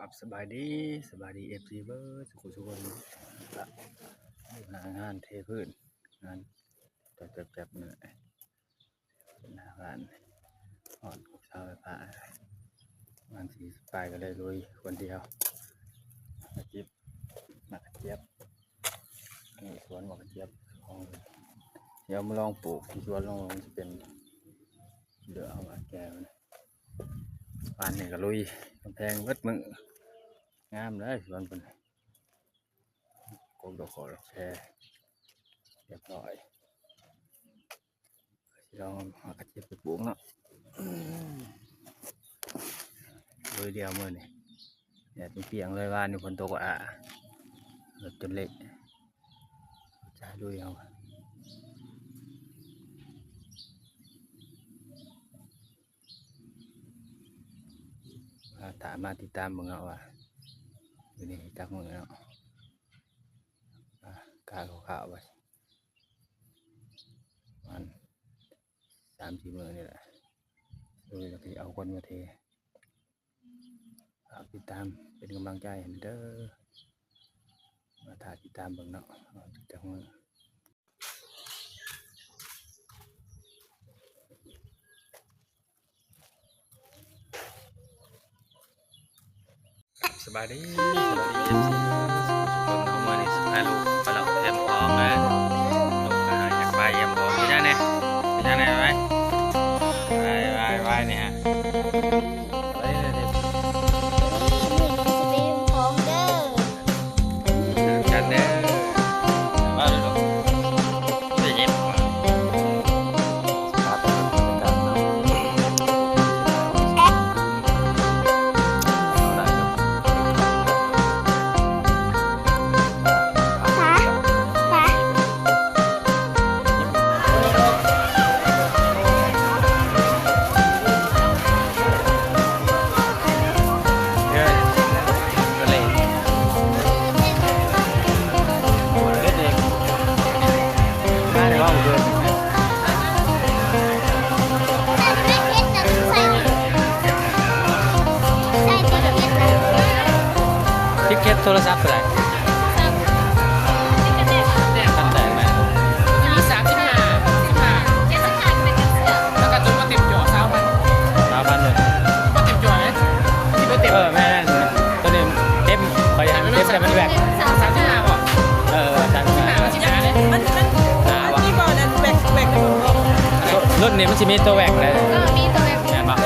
ຄັບ ສະບາຍດີ ສະບາຍດີ ເອັຟຊີ ເບິດສູ່ຜູ້ສູ່ຄົນ ຫາງານເທພື້ນ ງານແຈບໆ ນີ້ແຫຼະ ໜ້າບ້ານ ຮອດເສົາໄຟຟ້າ ປະມານສີ່ສິບປາຍ ກໍເລີຍລຸຍຄົນດຽວ ມາເກັບໝາກກະຈຽບ ນີ້ສວນໝາກກະຈຽບຂອງ ດຽວມາລອງປູກທີ່ສວນລອງ ວ່າມັນຊິເປັນ ດຽວເອົາມາແກ່ມັນ ວານນີ້ກໍລຸຍກຳແພງເບິດມື້ ງາມເດ້ສວນເພິ່ນ ກົກດອກຂອດອກແຄ ຮຽບຮ້ອຍ ຊິລອງເອົາໝາກກະຈຽບໄປປູກເນາະ ລຸຍດຽວມື້ນີ້ ແດດປ່ຽງເລີຍ ວານນີ້ຝົນຕົກ ອາ ລົດຈົນເລະ ຈະລຸຍເອົາ ຖ້າມາຕິດຕາມເບິ່ງເນາະວ່າ ຢູ່ນີ້ຈັກມື້ເນາະ ອາ ກະຄ່າວໆ ວ່າປະມານສາມສີ່ມື້ນີ້ແຫຼະ ເອີ ແລ້ວກໍຊິເອົາຄົນມາເທ ຝາກຕິດຕາມເປັນກຳລັງໃຈໃຫ້ເດີ ມາຖ້າຕິດຕາມເບິ່ງເນາະ ວ່າຈັກມື້. ສະບາຍດີ ສະບາຍດີ ເອັຟຊີ ທຸກຄົນເນາະ ມື້ນີ້ຊິພາລູກໄປເລາະແຄມຂອງນະ ລູກກໍຢາກໄປແຄມຂອງ ເປັນຫຍັງແດ່ ເປັນຫຍັງແດ່ ໄປ ໄປ ໄປ ໄປ ນີ້ຮະ ໄປເດີ ນີ້ຊິໄປແຄມຂອງເດີ ກັນເດີ ມາເລີຍລູກ ໄດ້ຍິນ ຕິກເກັດໂທລະສັບເທົ່າໃດ? ຄັນແຕກແມ່ນ ມີສາມສິບຫ້າ ສິບຫ້າ ແລ້ວກໍຈົນມາເຕັມຈໍ ຊາວພັນ ຊາວພັນເລີຍ ບໍ່ເຕັມຈໍເດ້ ທີ່ບໍ່ເຕັມ ເອີ ແມ່ນໆ ໂຕນີ້ເຕັມ ຂ້ອຍໃຫ້ມັນເຕັມ ແຕ່ມັນແວັກ ສາມສິບຫ້າ ບໍ່? ເອີ ສາມສິບຫ້າ ມັນ ມັນ ມັນມີບໍ່ນັ້ນ ແວັກ ແວັກ ລຸ້ນນີ້ມັນຊິມີໂຕແວັກເດ້ ເອີ ມີໂຕແວັກ ແມ່ນບໍ່?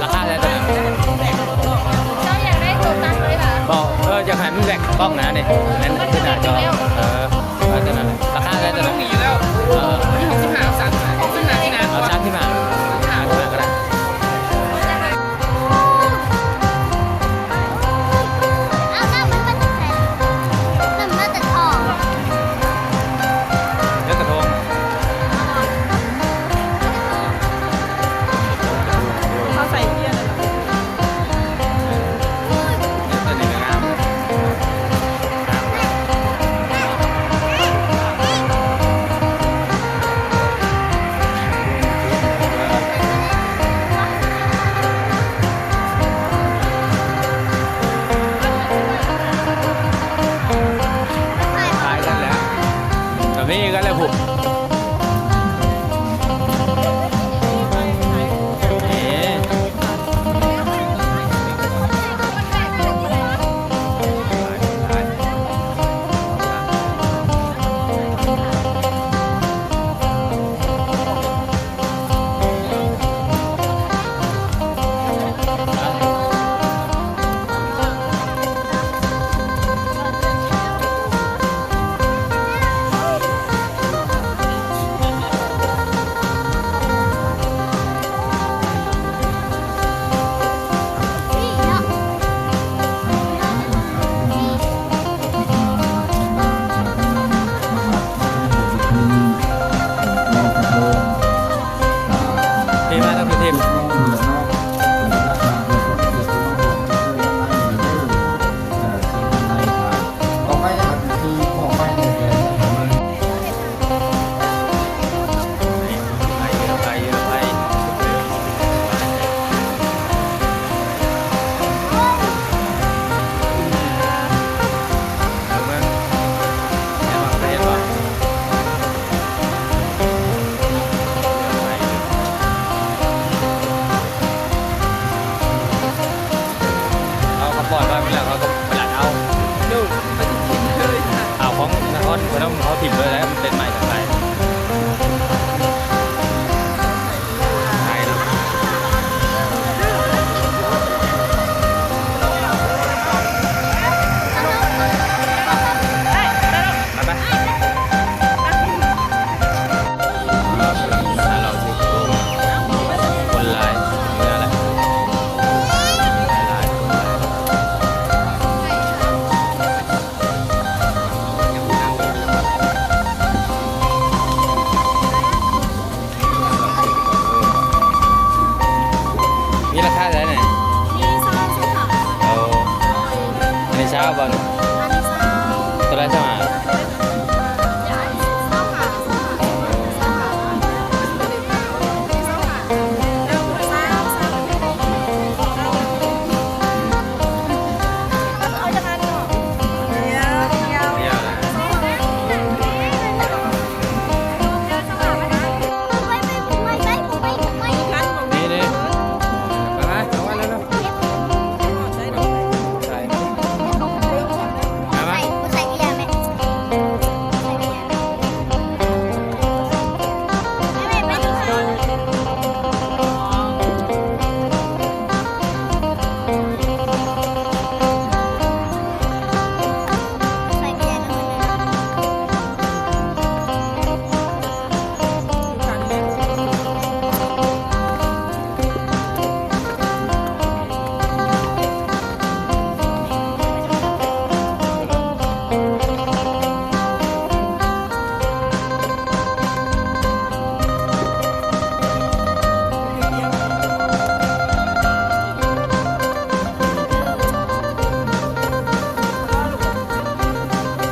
ລາຄາເທົ່າໃດໂຕນັ້ນ? ເຈົ້າຢາກໄດ້ໂຕຕັ້ງເລີຍຫວາ? ບໍ່ ເອີ ຢາກໃຫ້ມັນແວັກກ້ອງນະນີ້ ແມ່ນຄືໜ້າຈໍ ເອີ ລາຄາເທົ່າໃດໂຕນັ້ນ? ເອີ ເອົາສາມສິບຫ້າ ເອົາສາມສິບຫ້າ ເອົາສາມສິບຫ້າກໍໄດ້. ເອົານ້ຳມັນມາຈາກໃສ? ນ້ຳມາຈາກທໍ່ ເຫຼືອກະທົງ ເຂົາໃສ່ເກລືອແລ້ວເນາະ ເອີ ຕົວນີ້ກໍງາມ. ຊາວບໍ່? ເທົ່າໃດ? ຊາວຫ້າ.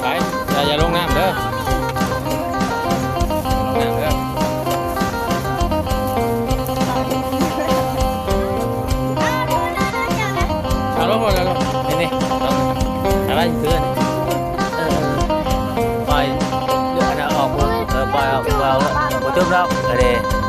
ໄປ ຢ່າ ຢ່າລົງນ້ຳເດີ ລົງນ້ຳເດີ. ເອົາລົງ ລົງ ລົງ ນີ້ ນີ້ ລອງ ອາໄລເພື່ອນ ເອີ ເອີ ປ່ອຍ ເລືອກອັນນັ້ນອອກ ເອີ ປ່ອຍອອກ ບໍ່ເອົາ ບໍ່ເຕີມແລ້ວ ເອີ ເດ້.